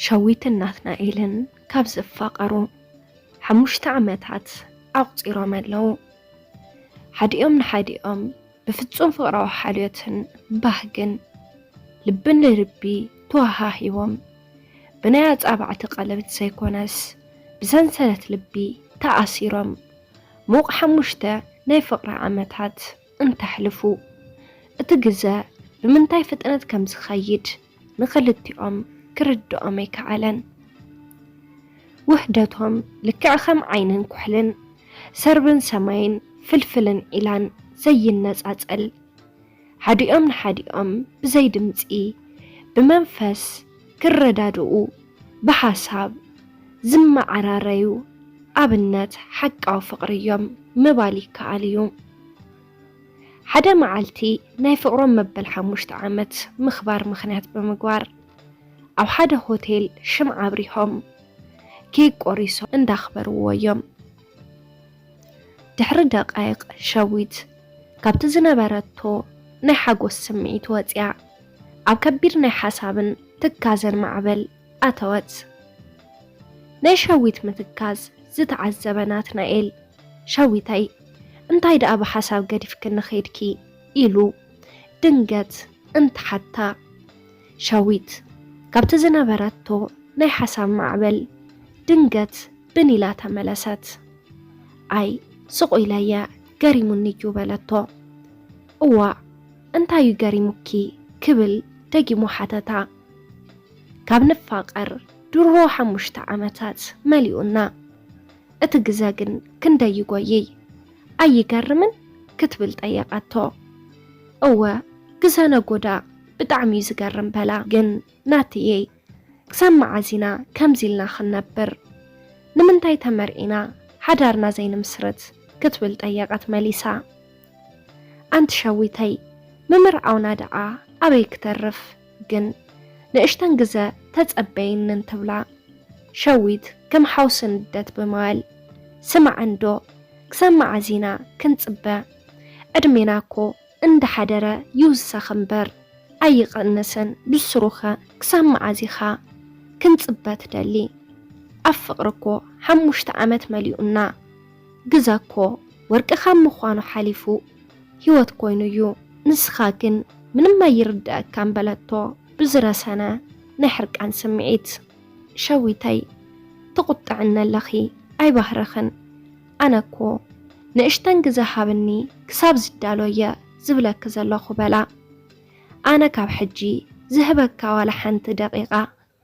ሸዊትን ናትናኤልን ካብ ዝፋቐሩ ሓሙሽተ ዓመታት ኣቑጺሮም ኣለዉ። ሓዲኦም ንሓዲኦም ብፍጹም ፍቕራዊ ሓልዮትን ባህግን ልቢ ንልቢ ተወሃሂቦም፣ ብናይ ኣጻብዕቲ ቀለበት ዘይኮነስ ብሰንሰለት ልቢ ተኣሲሮም፣ ምዉቕ ሓሙሽተ ናይ ፍቕሪ ዓመታት እንተሕልፉ፣ እቲ ግዘ ብምንታይ ፍጥነት ከም ዝኸይድ ንኽልቲኦም ክርድኦም ኣይከኣለን። ውህደቶም ልክዕ ከም ዓይንን ኩሕልን፣ ሰርብን ሰማይን ፍልፍልን ዒላን ዘይነጻጸል፣ ሓዲኦም ንሓዲኦም ብዘይ ድምጺ ብመንፈስ ክረዳድኡ፣ ብሓሳብ ዝመዓራረዩ ኣብነት ሓቃዊ ፍቕሪ እዮም ምባል ይከኣል እዩ። ሓደ መዓልቲ ናይ ፍቕሮም መበል ሓሙሽተ ዓመት ምኽባር ምኽንያት ብምግባር፣ ኣብ ሓደ ሆቴል ሽምዓ ኣብሪሆም ኬክ ቆሪሶም እንዳኽበርዎ እዮም። ድሕሪ ደቃይቕ ሸዊት ካብቲ ዝነበረቶ ናይ ሓጎስ ስምዒት ወጺኣ፣ ኣብ ከቢድ ናይ ሓሳብን ትካዘን ማዕበል ኣተወት። ናይ ሸዊት ምትካዝ ዝተዓዘበ ናትናኤል፣ "ሸዊተይ፣ እንታይ ደኣ ብሓሳብ ገዲፍክኒ ኸይድኪ?" ኢሉ ድንገት እንትሓታ፣ ሸዊት ካብቲ ዝነበረቶ ናይ ሓሳብ ማዕበል ድንገት ብን ኢላ ተመለሰት። "ኣይ፣ ስቕ ኢለየ፣ ገሪሙኒ እዩ" በለቶ። "እዋእ፣ እንታይ እዩ ገሪሙኪ?" ክብል ደጊሙ ሓተታ። "ካብ ንፋቐር ድሮ ሓሙሽተ ዓመታት መሊኡና። እቲ ግዘ ግን ክንደይ ይጎይይ፣ ኣይገርምን?" ክትብል ጠየቐቶ። "እወ፣ ግዘ ነጎዳ ብጣዕሚ እዩ ዝገርም" በላ። "ግን ናትየይ፣ ክሳብ መዓዝ ኢና ከምዚ ኢልና ክንነብር? ንምንታይ ተመርዒና ሓዳርና ዘይንምስርት?" ክትብል ጠየቐት መሊሳ። "ኣንቲ ሸዊተይ፣ ምምርዓውና ደኣ ኣበይ ክተርፍ? ግን ንእሽተን ግዘ ተጸበይንን" ትብላ። ሸዊት ከም ሓውሲ ንደት ብምባል፣ "ስማዕ እንዶ፣ ክሳብ መዓዝ ኢና ክንጽበ? ዕድሜና እኮ እንዳሓደረ ይውሰኽ እምበር ኣይቕንስን። ብስሩኸ ክሳብ መዓዝ ኢኻ ክንጽበ ትደሊ? ኣብ ፍቕሪ እኮ ሓሙሽተ ዓመት መሊኡና። ግዘ እኮ ወርቂ ካብ ምዃኑ ሓሊፉ ህይወት ኮይኑ እዩ። ንስኻ ግን ምንም ኣይርድኣካን" በለቶ ብዝረሰነ ናይ ሕርቃን ስምዒት። "ሸዊተይ፣ ትቑጥዕኒ ኣለኺ፣ ኣይባህርኽን። ኣነ እኮ ንእሽተን ግዘ ሃብኒ ክሳብ ዝዳሎ እየ ዝብለኪ ዘለኹ" በላ። "ኣነ ካብ ሕጂ ዝህበካ ዋላ ሓንቲ ደቂቓ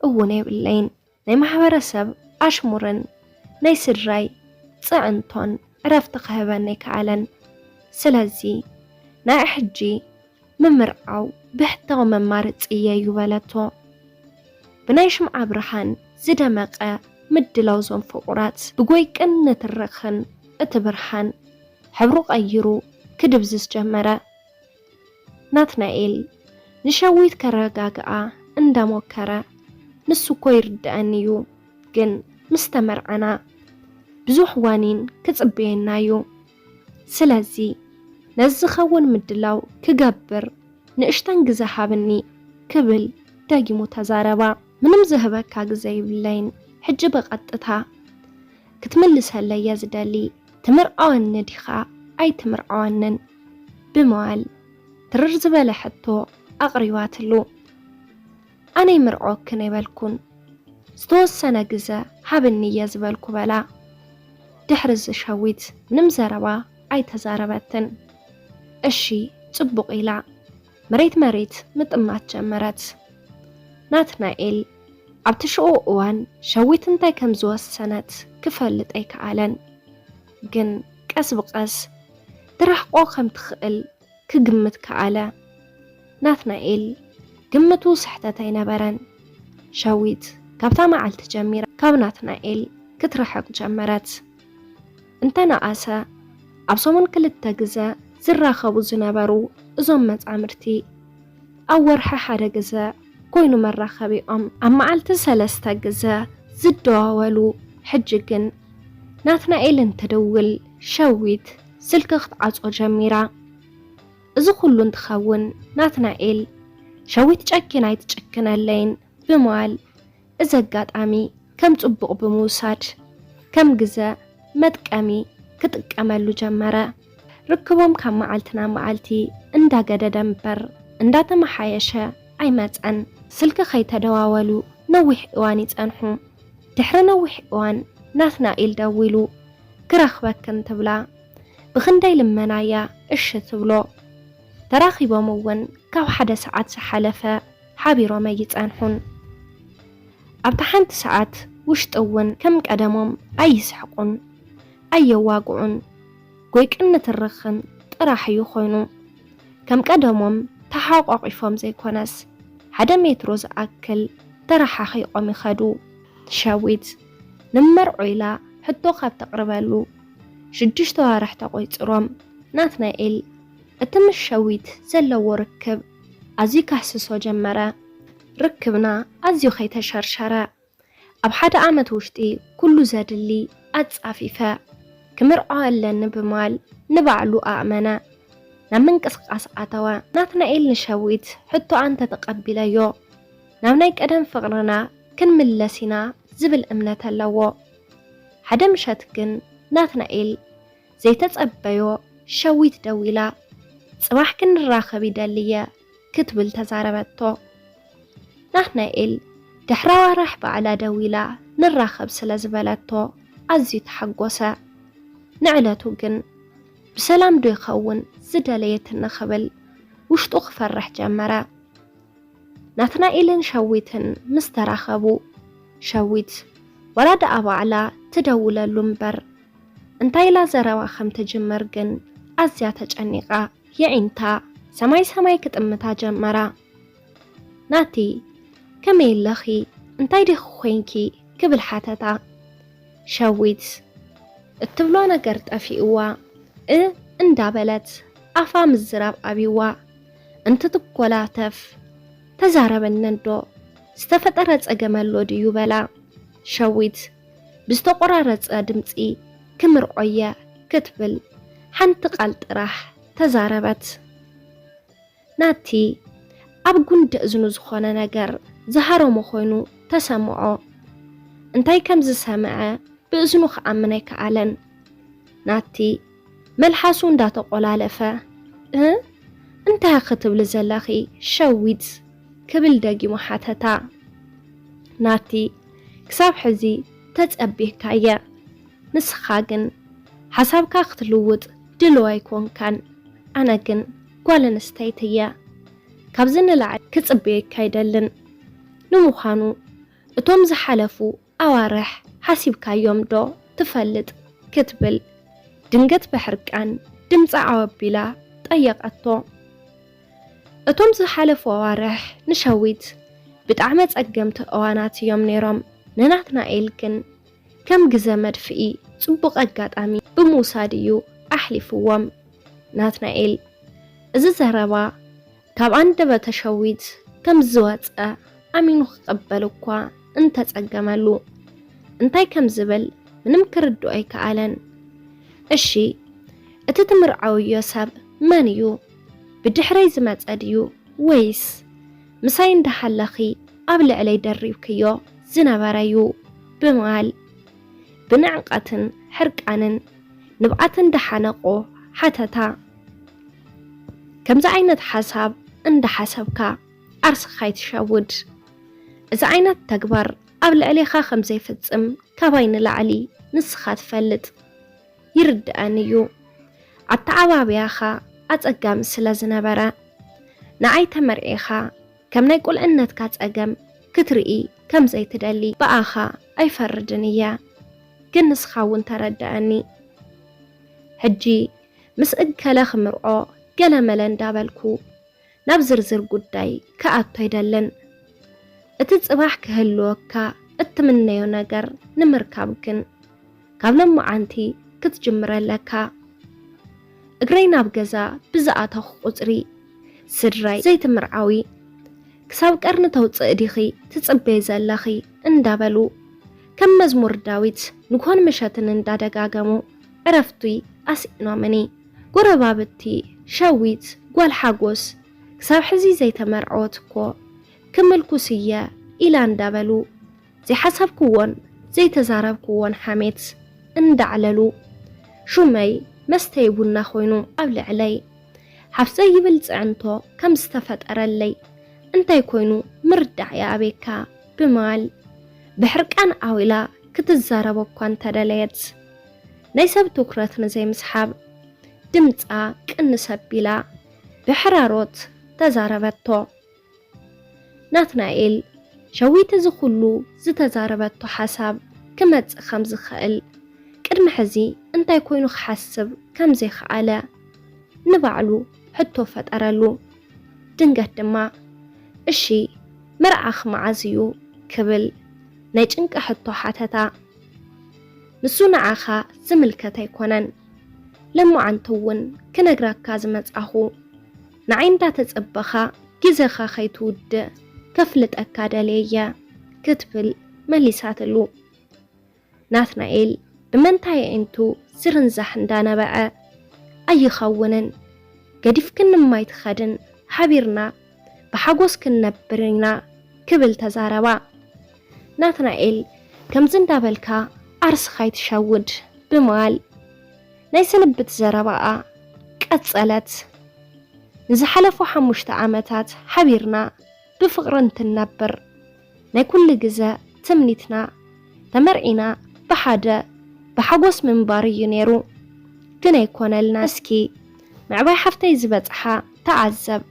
እውን የብለይን። ናይ ማሕበረሰብ ኣሽሙርን ናይ ስድራይ ጽዕንቶን ዕረፍቲ ክህበኒ ኣይከኣለን። ስለዚ ናይ ሕጂ ምምርዓው ብሕታዊ መማረጺየይ እዩ" በለቶ። ብናይ ሽምዓ ብርሃን ዝደመቐ ምድላው እዞም ፍቑራት ብጎይቅን ንትርኽን እቲ ብርሃን ሕብሩ ቀይሩ ክድብዝዝ ጀመረ። ናትናኤል ንሸዊት ከረጋግኣ እንዳሞከረ፣ "ንሱ እኮ ይርድኣኒ እዩ፣ ግን ምስ ተመርዓና ብዙሕ ዋኒን ክጽበየና እዩ። ስለዚ ነዚ ዝኸውን ምድላው ክገብር ንእሽተን ግዘ ሃብኒ" ክብል ደጊሙ ተዛረባ። "ምንም ዝህበካ ግዘ የብለይን፣ ሕጂ ብቐጥታ ክትምልሰለይ እየ ዝደሊ። ትምርዓወኒ ዲኻ ኣይትምርዓወንን?" ብምባል ትርር ዝበለ ሕቶ ኣቕሪባትሉ። "ኣነ ይምርዓወክን ኣይበልኩን፣ ዝተወሰነ ግዘ ሃብኒ እየ ዝበልኩ" በላ። ድሕሪ እዚ ሸዊት ምንም ዘረባ ኣይተዛረበትን። "እሺ፣ ጽቡቕ" ኢላ መሬት መሬት ምጥማት ጀመረት። ናትናኤል ኣብቲ ሽዑ እዋን ሸዊት እንታይ ከም ዝወሰነት ክፈልጥ ኣይከኣለን። ግን ቀስ ብቐስ ትርሕቆ ከም ትኽእል ክግምት ከኣለ። ናትናኤል ግምቱ ስሕተት ኣይነበረን። ሸዊት ካብታ መዓልቲ ጀሚራ ካብ ናትናኤል ክትርሕቕ ጀመረት። እንተነኣሰ ኣብ ሰሙን ክልተ ግዘ ዝራኸቡ ዝነበሩ እዞም መጻምድቲ፣ ኣብ ወርሒ ሓደ ግዘ ኮይኑ መራኸቢኦም። ኣብ መዓልቲ ሰለስተ ግዘ ዝደዋወሉ። ሕጂ ግን ናትናኤል እንትድውል ሸዊት ስልኪ ክትዓጾ ጀሚራ። እዚ ኩሉ እንትኸውን ናትናኤል፣ "ሸዊት ጨኪና ኣይትጨክነለይን" ብምባል እዚ ኣጋጣሚ ከም ጽቡቕ ብምውሳድ ከም ግዘ መጥቀሚ ክጥቀመሉ ጀመረ። ርክቦም ካብ መዓልቲ ናብ መዓልቲ እንዳገደደ እምበር እንዳተመሓየሸ ኣይመጸን። ስልኪ ከይተደዋወሉ ነዊሕ እዋን ይጸንሑ። ድሕሪ ነዊሕ እዋን ናትናኤል ደዊሉ ክረኽበክን ትብላ። ብኽንደይ ልመናያ እሺ ትብሎ። ተራኺቦም እውን ካብ ሓደ ሰዓት ዝሓለፈ ሓቢሮም ኣይጸንሑን። ኣብታ ሓንቲ ሰዓት ውሽጢ እውን ከም ቀደሞም ኣይስሕቁን፣ ኣየዋግዑን፣ ጎይቅን ንትርኽን ጥራሕ እዩ ኮይኑ። ከም ቀደሞም ተሓቋቒፎም ዘይኮነስ ሓደ ሜትሮ ዝኣክል ተረሓሒቖም ይኸዱ። ሸዊት ንመርዖ ኢላ ሕቶ ካብ ተቕርበሉ ሽዱሽተ ዋርሕ ተቖይጽሮም። ናትናኤል እቲ ምስ ሸዊት ዘለዎ ርክብ ኣዝዩ ከህስሶ ጀመረ። ርክብና ኣዝዩ ከይተሸርሸረ ኣብ ሓደ ዓመት ውሽጢ ኩሉ ዘድሊ ኣጻፊፈ ክምርዖ ኣለኒ ብማል ንባዕሉ ኣእመነ። ናብ ምንቅስቃስ ኣተወ። ናትናኤል ንሸዊት ሕቶኣ እንተተቐቢለዮ ናብ ናይ ቀደም ፍቕርና ክንምለስ ኢና ዝብል እምነት ኣለዎ። ሓደ ምሸት ግን ናትናኤል ዘይተጸበዮ ሸዊት ደዊላ ጽባሕ ክንራኸብ ይደልየ ክትብል ተዛረበቶ። ናትናኤል ድሕሪ ኣዋርሕ ባዕላ ደዊላ ንራኸብ ስለ ዝበለቶ ኣዝዩ ተሓጎሰ። ንዕለቱ ግን ብሰላም ዶ ይኸውን ዝደለየትኒ ክብል ውሽጡ ክፈርሕ ጀመረ። ናትናኤልን ሸዊትን ምስ ተራኸቡ ሸዊት ዋላ ደኣ ባዕላ ትደውለሉ እምበር እንታይ ኢላ ዘረባ ከም ትጅምር ግን ኣዝያ ተጨኒቓ። የዒንታ ሰማይ ሰማይ ክጥምታ ጀመራ። ናቲ፣ ከመይ ኣለኺ? እንታይ ዲኺ ኮይንኪ? ክብል ሓተታ። ሸዊት እትብሎ ነገር ጠፊእዋ እ እንዳበለት ኣፋ ምዝራብ ኣብይዋ እንትትኮላተፍ፣ ተዛረበኒ እንዶ ዝተፈጠረ ጸገም ኣሎ ድዩ በላ። ሸዊት ብዝተቆራረጸ ድምጺ ክምርዖየ ክትብል ሓንቲ ቃል ጥራሕ ተዛረበት። ናቲ ኣብ ጉንዲ እዝኑ ዝኾነ ነገር ዝሃረሞ ኮይኑ ተሰምዖ። እንታይ ከም ዝሰምዐ ብእዝኑ ክኣምን ኣይከኣለን። ናቲ መልሓሱ እንዳተቆላለፈ፣ እ እንታይ ክትብሊ ዘለኺ ሸዊት? ክብል ደጊሙ ሓተታ። ናቲ ክሳብ ሕዚ ተጸቢህካየ፣ ንስኻ ግን ሓሳብካ ክትልውጥ ድሉው ኣይኮንካን። ኣነ ግን ጓል ኣንስተይቲ እየ። ካብዚ ንላዕሊ ክጽበየካ ኣይደልን። ንምዃኑ እቶም ዝሓለፉ ኣዋርሕ ሓሲብካዮም ዶ ትፈልጥ? ክትብል ድንገት ብሕርቃን ድምጻ ዓው ኣቢላ ጠየቐቶ። እቶም ዝሓለፉ ኣዋርሕ ንሸዊት ብጣዕሚ ኣጸገምቲ እዋናት እዮም ነይሮም። ንናትናኤል ግን ከም ግዘ መድፍኢ ጽቡቕ ኣጋጣሚ ብምውሳድ እዩ ኣሕሊፍዎም። ናትናኤል እዚ ዘረባ ካብ ኣንደበተ ሸዊት ከም ዝወጸ ኣሚኑ ክቕበል እኳ እንተጸገመሉ፣ እንታይ ከም ዝብል ምንም ክርድኦ ኣይከኣለን። እሺ፣ እቲ ትምርዓውዮ ሰብ መን እዩ? ብድሕረይ ዝመጸ ድዩ? ወይስ ምሳይ እንዳሃለኺ ኣብ ልዕለይ ደሪብክዮ ዝነበረ እዩ? ብምባል ብንዕቀትን ሕርቃንን ንብዓት እንዳሓነቆ ሓተታ። ከምዚ ዓይነት ሓሳብ እንዳሓሰብካ ዓርስኻ ኣይትሸውድ። እዚ ዓይነት ተግባር ኣብ ልዕሌኻ ከም ዘይፍጽም ካባይ ንላዕሊ ንስኻ ትፈልጥ። ይርድኣኒ እዩ። ኣተዓባብያኻ ኣጸጋሚ ስለ ዝነበረ፣ ንዓይ ተመርዒኻ ከም ናይ ቁልዕነትካ ጸገም ክትርኢ ከም ዘይትደሊ ብኣኻ ኣይፈርድን እየ። ግን ንስኻ እውን ተረድኣኒ። ሕጂ ምስ እከለ ክምርዖ ገለመለ እንዳበልኩ ናብ ዝርዝር ጉዳይ ክኣቱ ኣይደልን። እቲ ጽባሕ ክህልወካ እትምነዮ ነገር ንምርካብ ግን ካብ ሎማዓንቲ ክትጅምር ኣለካ። እግረይ ናብ ገዛ ብዝኣተኹ ቁጽሪ፣ ስድራይ ዘይትምርዓዊ፣ ክሳብ ቀርኒ ተውጽእ ዲኺ ትጽበይ ዘለኺ እንዳበሉ ከም መዝሙር ዳዊት ንግሆን ምሸትን እንዳደጋገሙ ዕረፍቱይ ኣስኢኖምኒ። ጎረባብቲ ሸዊት ጓል ሓጎስ ክሳብ ሕዚ ዘይተመርዐወት እኮ ክምልኩስ እየ ኢላ እንዳበሉ ዘይሓሰብክዎን ዘይተዛረብክዎን ሓሜት እንዳዕለሉ፣ ሹመይ መስተይ ቡና ኮይኑ ኣብ ልዕለይ፣ ሓፍ ዘይብል ጽዕንቶ ከም ዝተፈጠረለይ፣ እንታይ ኮይኑ ምርዳእ ይኣበየካ ብምባል ብሕርቃን ዓው ኢላ ክትዛረብ እኳ እንተደለየት፣ ናይ ሰብ ትኹረት ንዘይምስሓብ ድምጻ ቅንስ ኣቢላ ብሕራሮት ተዛረበቶ። ናትናኤል፣ ሸዊት እዚ ኩሉ ዝተዛረበቶ ሓሳብ ክመጽእ ከም ዝኽእል፣ ቅድሚ ሕዚ እንታይ ኮይኑ ክሓስብ ከም ዘይከኣለ ንባዕሉ ሕቶ ፈጠረሉ። ድንገት ድማ፣ "እሺ፣ መርዓኺ መዓዝ እዩ?" ክብል ናይ ጭንቂ ሕቶ ሓተታ። "ንሱ ንዓኻ ዝምልከት ኣይኮነን። ለማዓንቲ እውን ክነግረካ ዝመጻኹ፣ ንዓይ እንዳተጸበኻ ግዜኻ ከይትውድእ ከፍልጠካ ደልየ እየ" ክትብል መሊሳትሉ። ናትናኤል ብመንታይ ኣዒንቱ ዝርንዛሕ እንዳነበዐ፣ "ኣይኸውንን፣ ገዲፍክኒ እማይ ትኸድን፣ ሓቢርና ብሓጎስ ክንነብር ኢና" ክብል ተዛረባ። ናትናኤል፣ "ከምዚ እንዳበልካ ዓርስኻ ኣይትሸውድ" ብምባል ናይ ስንብት ዘረባኣ ቀጸለት። ንዝሓለፉ ሓሙሽተ ዓመታት ሓቢርና ብፍቕሪ እንትንነብር፣ ናይ ኩሉ ግዘ ትምኒትና፣ ተመርዒና ብሓደ ብሓጎስ ምንባር እዩ ነይሩ። ግን ኣይኮነልና። እስኪ ምዕባይ ሓፍተይ ዝበጽሓ ተዓዘብ።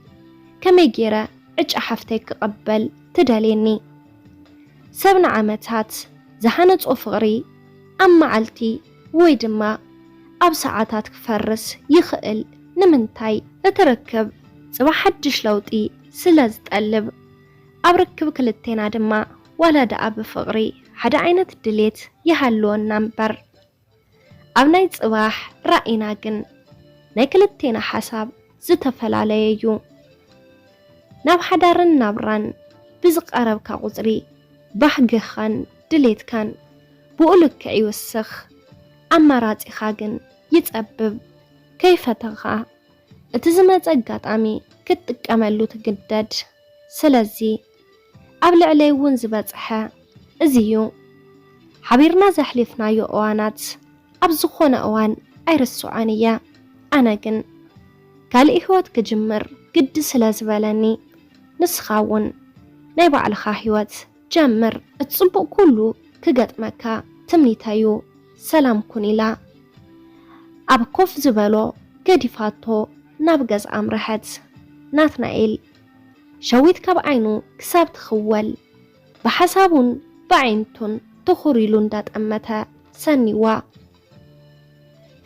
ከመይ ገይረ ዕጫ ሓፍተይ ክቕበል ትደልየኒ? ሰብ ንዓመታት ዝሃነጾ ፍቕሪ ኣብ መዓልቲ ወይ ድማ ኣብ ሰዓታት ክፈርስ ይኽእል። ንምንታይ? እቲ ርክብ ጽባሕ ሓድሽ ለውጢ ስለ ዝጠልብ፣ ኣብ ርክብ ክልቴና ድማ ዋላ ደኣ ብፍቕሪ ሓደ ዓይነት ድሌት ይሃልወና እምበር፣ ኣብ ናይ ጽባሕ ራኢና ግን ናይ ክልቴና ሓሳብ ዝተፈላለየ እዩ። ናብ ሓዳርን ናብራን ብዝቐረብካ ቁጽሪ፣ ባህግኻን ድሌትካን ብኡ ልክዕ ይውስኽ። ኣማራጺኻ ግን ይጸብብ። ከይፈተኻ እቲ ዝመጸ ኣጋጣሚ ክትጥቀመሉ ትግደድ። ስለዚ ኣብ ልዕለይ እውን ዝበጽሐ እዚ እዩ። ሓቢርና ዘሕሊፍናዮ እዋናት ኣብ ዝኾነ እዋን ኣይርስዖን እየ። ኣነ ግን ካልእ ህይወት ክጅምር ግዲ ስለ ዝበለኒ፣ ንስኻ እውን ናይ ባዕልኻ ህይወት ጀምር። እቲ ጽቡቕ ኩሉ ክገጥመካ ትምኒተዩ። ሰላም ኩን ኢላ ኣብ ኮፍ ዝበሎ ገዲፋቶ ናብ ገዝኣ ኣምረሐት። ናትናኤል፣ ሸዊት ካብ ዓይኑ ክሳብ ትኽወል ብሓሳቡን ብኣዒንቱን ትኹር ኢሉ እንዳጠመተ ሰኒዋ።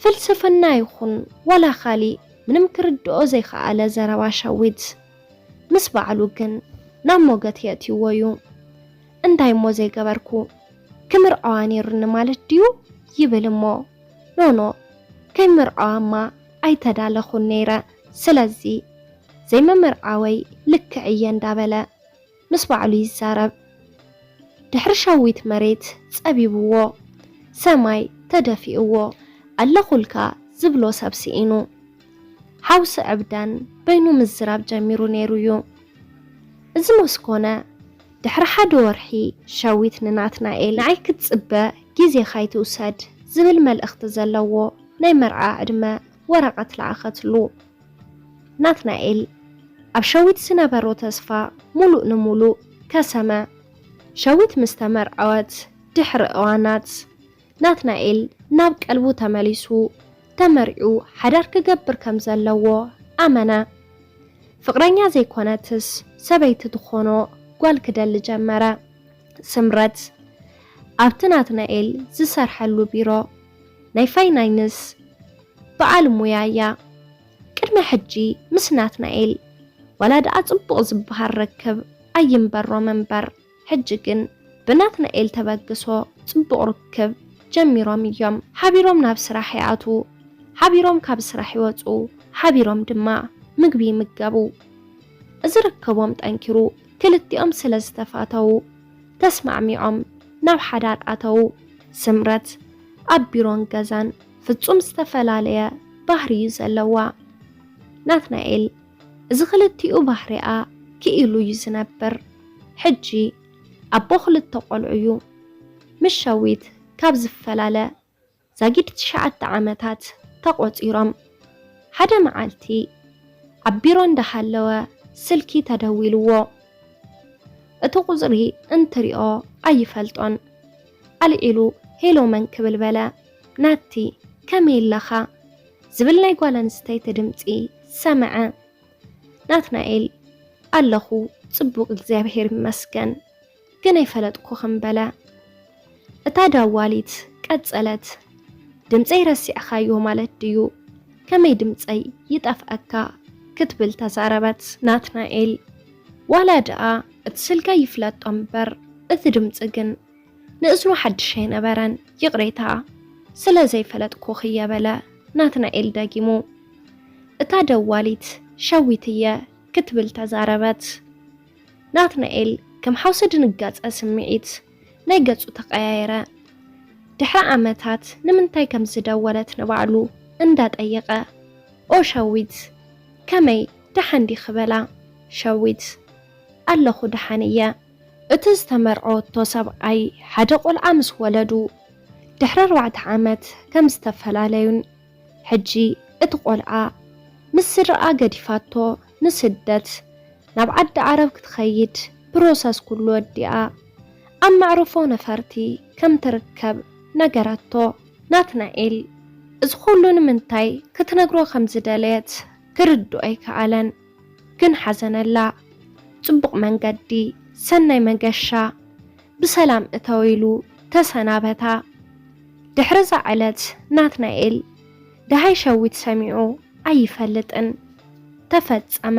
ፍልስፍና ይኹን ዋላ ካሊእ ምንም ክርድኦ ዘይከኣለ ዘረባ ሸዊት ምስ ባዕሉ ግን ናብ ሞገት የእትይዎ እዩ። እንታይ እሞ ዘይገበርኩ? ክምርዓዋ ነይሩኒ ማለት ድዩ? ይብል እሞ፣ ኖኖ፣ ከይምርዓዋማ ኣይተዳለኹን ነይረ። ስለዚ ዘይምምርዓወይ ልክዕ እየ እንዳበለ ምስ ባዕሉ ይዛረብ። ድሕሪ ሸዊት መሬት ጸቢብዎ፣ ሰማይ ተደፊእዎ፣ ኣለኹልካ ዝብሎ ሰብ ስኢኑ፣ ሓውሲ ዕብዳን በይኑ ምዝራብ ጀሚሩ ነይሩ እዩ። እዚ ምስ ኮነ፣ ድሕሪ ሓደ ወርሒ ሸዊት ንናትናኤል፣ "ንዓይ ክትጽበ ግዜኻ ኣይትውሰድ" ዝብል መልእኽቲ ዘለዎ ናይ መርዓ ዕድመ ወረቐት ለኣኸትሉ። ናትናኤል ኣብ ሸዊት ዝነበሮ ተስፋ ሙሉእ ንሙሉእ ከሰመ። ሸዊት ምስ ተመርዐወት ድሕሪ እዋናት፣ ናትናኤል ናብ ቀልቡ ተመሊሱ፣ ተመሪዑ ሓዳር ክገብር ከም ዘለዎ ኣመነ። ፍቕረኛ ዘይኮነትስ ሰበይቲ ትኾኖ ጓል ክደሊ ጀመረ። ስምረት ኣብቲ ናትናኤል ዝሰርሐሉ ቢሮ ናይ ፋይናንስ በዓል ሙያ እያ። ቅድሚ ሕጂ ምስ ናትናኤል ዋላ ደኣ ጽቡቕ ዝበሃል ርክብ ኣይንበሮም እምበር፣ ሕጂ ግን ብናትናኤል ተበግሶ ጽቡቕ ርክብ ጀሚሮም እዮም። ሓቢሮም ናብ ስራሕ ይኣትዉ፣ ሓቢሮም ካብ ስራሕ ይወጹ፣ ሓቢሮም ድማ ምግቢ ይምገቡ። እዚ ርክቦም ጠንኪሩ ክልቲኦም ስለ ዝተፋተዉ፣ ተስማዕሚዖም ናብ ሓዳር ኣተዉ። ስምረት ኣብ ቢሮን ገዛን ፍጹም ዝተፈላለየ ባህሪ እዩ ዘለዋ። ናትናኤል እዚ ክልቲኡ ባህሪኣ ክኢሉ እዩ ዝነብር። ሕጂ ኣቦ ክልተ ቆልዑ እዩ። ምስ ሸዊት ካብ ዝፈላለ ዛጊድ ትሽዓተ ዓመታት ተቖጺሮም። ሓደ መዓልቲ ኣብ ቢሮ እንዳሃለወ ስልኪ ተደዊልዎ። እቲ ቁጽሪ እንትሪኦ ኣይፈልጦን። ኣልዒሉ ሄሎ መን ክብል በለ። ናቲ፣ ከመይ ኣለኻ? ዝብል ናይ ጓል ኣንስተይቲ ድምጺ ሰምዐ። ናትናኤል፣ ኣለኹ ጽቡቕ እግዚኣብሔር ይመስገን፣ ግን ኣይፈለጥኩኽን በለ። እታ ደዋሊት ቀጸለት፣ ድምጸይ ረሲዕኻዮ ማለት ድዩ? ከመይ ድምጸይ ይጠፍኣካ? ክትብል ተዛረበት። ናትናኤል፣ ዋላ ደኣ እቲ ስልከይ ይፍለጦ እምበር እቲ ድምጺ ግን ንእዝኑ ሓድሽ ኣይነበረን። ይቕሬታ ስለ ዘይፈለጥኩኺ እየ በለ ናትናኤል ደጊሙ። እታ ደዋሊት ሸዊት እየ ክትብል ተዛረበት። ናትናኤል ከም ሓውሲ ድንጋጸ ስምዒት ናይ ገጹ ተቐያየረ። ድሕሪ ዓመታት ንምንታይ ከም ዝደወለት ንባዕሉ እንዳጠየቐ፣ ኦ ሸዊት፣ ከመይ ደሓን ዲኺ በላ። ሸዊት፣ ኣለኹ ደሓን እየ። እቲ ዝተመርዐወቶ ሰብኣይ ሓደ ቆልዓ ምስ ወለዱ ድሕሪ ኣርባዕተ ዓመት ከም ዝተፈላለዩን ሕጂ እቲ ቆልዓ ምስ ስድራኣ ገዲፋቶ ንስደት ናብ ዓዲ ዓረብ ክትኸይድ ፕሮሰስ ኩሉ ወዲኣ ኣብ መዕርፎ ነፈርቲ ከም ትርከብ ነገረቶ። ናትናኤል እዚ ኩሉ ንምንታይ ክትነግሮ ከም ዝደለየት ክርድኦ ኣይከኣለን። ግን ሓዘነላ። ጽቡቕ መንገዲ፣ ሰናይ መገሻ፣ ብሰላም እተው ኢሉ ተሰናበታ። ድሕሪ እዛ ዕለት ናትናኤል ደሃይ ሸዊት ሰሚዑ ኣይፈልጥን። ተፈጸመ።